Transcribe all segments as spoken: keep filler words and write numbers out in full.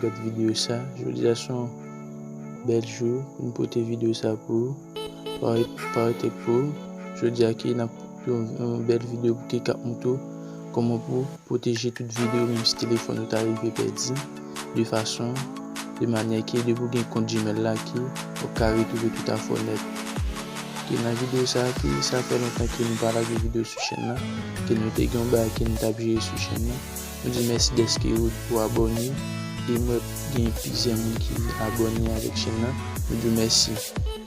gad videyo sa. Jodi a se yon bèl jou pou m pote videyo sa pou ou. Parèt, parèt pou ou. Jodi a ki n ap yon, yon bèl videyo pou ki k ap montre w kòman pou pwoteje tout videyo, menm si telefòn ou ta rive pèdi, de fason, de manyè ke depi w gen kont Gmail la ke w ka retwouve tout afè w nèt. Ke nan videyo sa a, ke sa fè lontan ke nou pa lage videyo sou chèn nan, ke nou te gen yon bagay ke nou t ap jere sou chèn nan. Nou di mèsi dèske ou, ou abòne, e m wè gen plizyè moun ki abòne avèk chèn nan. Nou di w mèsi.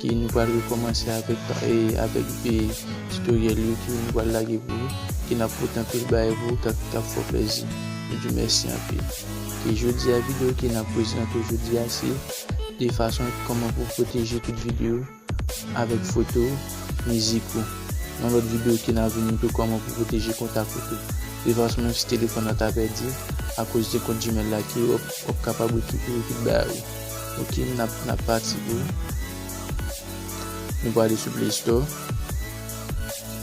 Ke nou pral rekòmanse avèk, e, avèk, e, titoryèl yo ke nou pral lage pou ou, ke n ap pote anpil bagay pou ou k ap, k ap fè w plèzi. Nou di w mèsi anpil. E jodi a, videyo ke n ap prezante w jodi a, se de fason kòman pou pwoteje tout videyo avèk foto, mizik ou. Nan lòt videyo ke n ap vin montre w kòman pou pwoteje kontak ou tou. De fason menm si telefòn nan ta pèdi, akoz de kont Gmail la ke w ap, w ap kapab rekipere tout bagay ou. Ok, n ap, n ap pati pou nou prale sou Play Store.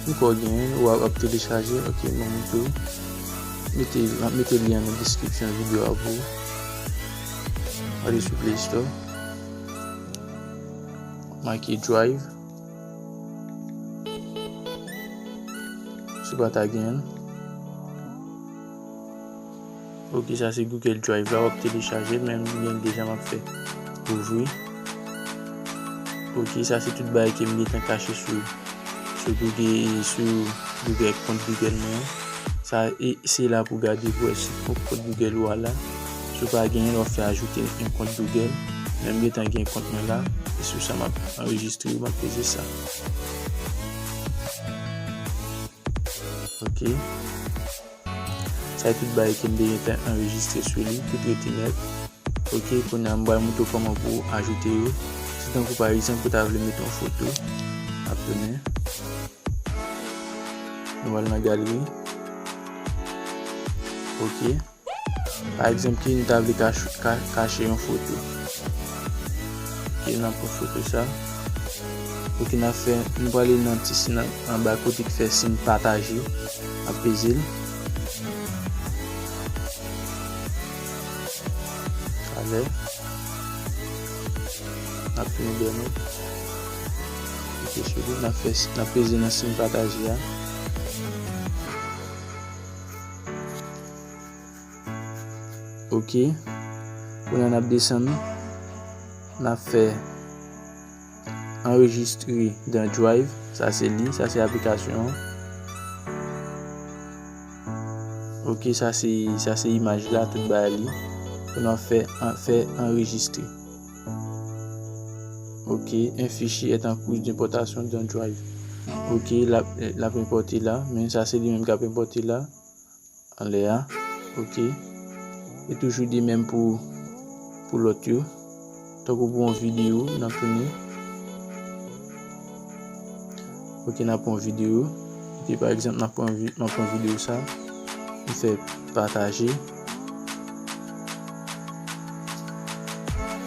Ou ka genyen, ou ap, ap telechaje, ok, mwen montre w. Mete, m ap mete lyen nan deskripsyon videyo a pou ou. Ale sou Play Store. Make Drive. Si w pa ta genyen l. Ok, sa se Google Drive la, w ap telechaje l, men m gen deja m ap fè ouvri. Ok, sa se tout bagay ke m gentan kache sou, sou Google, sou Google, kont Google mwen an. Sa, e, se la pou gade pou wè si kont Google ou a la. Si w pa genyen l, w ap fè ajoute yon kont Google. Men m gentan gen kont mwen la. E sou sa m ap anrejistre, m ap peze sa. Ok. Sa e tout bagay ke m te gentan anrejistre sou li, tout rete nèt. Ok, kounye a m pral montre w kòman pou w ajoute yo. Si tankou pa egzanp ou ta vle mete yon foto, n ap tounen. Nou al nan galeri. Ok. Pa egzanp ki nou ta vle kach-, ka-, kache yon foto. Ok, n ap pran foto sa. Ok, n ap fè, nou prale nan ti siy nan anba kote ki fè siy pataje. N ap peze l. Talè. N ap tounen dèyè nou. Klike sou li, n ap fè, n ap peze nan siy pataje a. Ok. Kounye a n ap desann. N ap fè anrejistre dans Drive. Sa se li, sa se aplikasyon an. Ok, sa se, sa se imaj la, tout bagay li. Pou n ap fè, an, fè anrejistre. Ok, un fichier est en cours d'importation dans Drive. Ok, l ap, l ap enpòte la, men sa se li menm k ap enpòte la. Anlè a. Ok. E toujou de menm pou, pou lòt yo. Tankou pou yon videyo, n ap tounen. Ok, n ap pran yon videyo. Ok, pa egzanp, n ap pran vi-, n ap pran videyo sa. M fè pataje.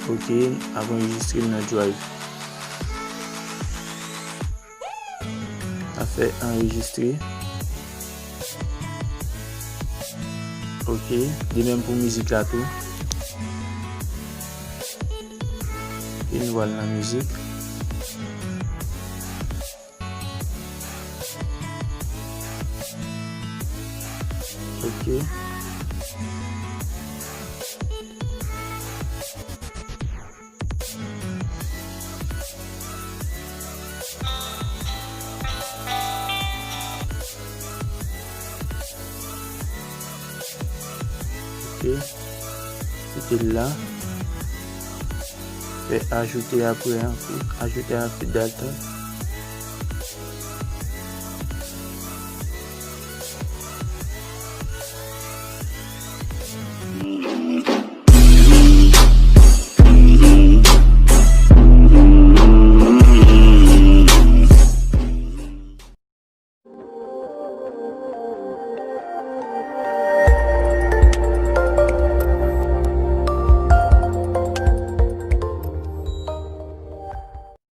Ok, n ap anrejistre l nan Drive. N ap fè anrejistre. Ok, de menm pou mizik la tou. E nou al nan mizik. Ok. Ok. Kite l la. Fè ajoute apre an. Ajoute apre data.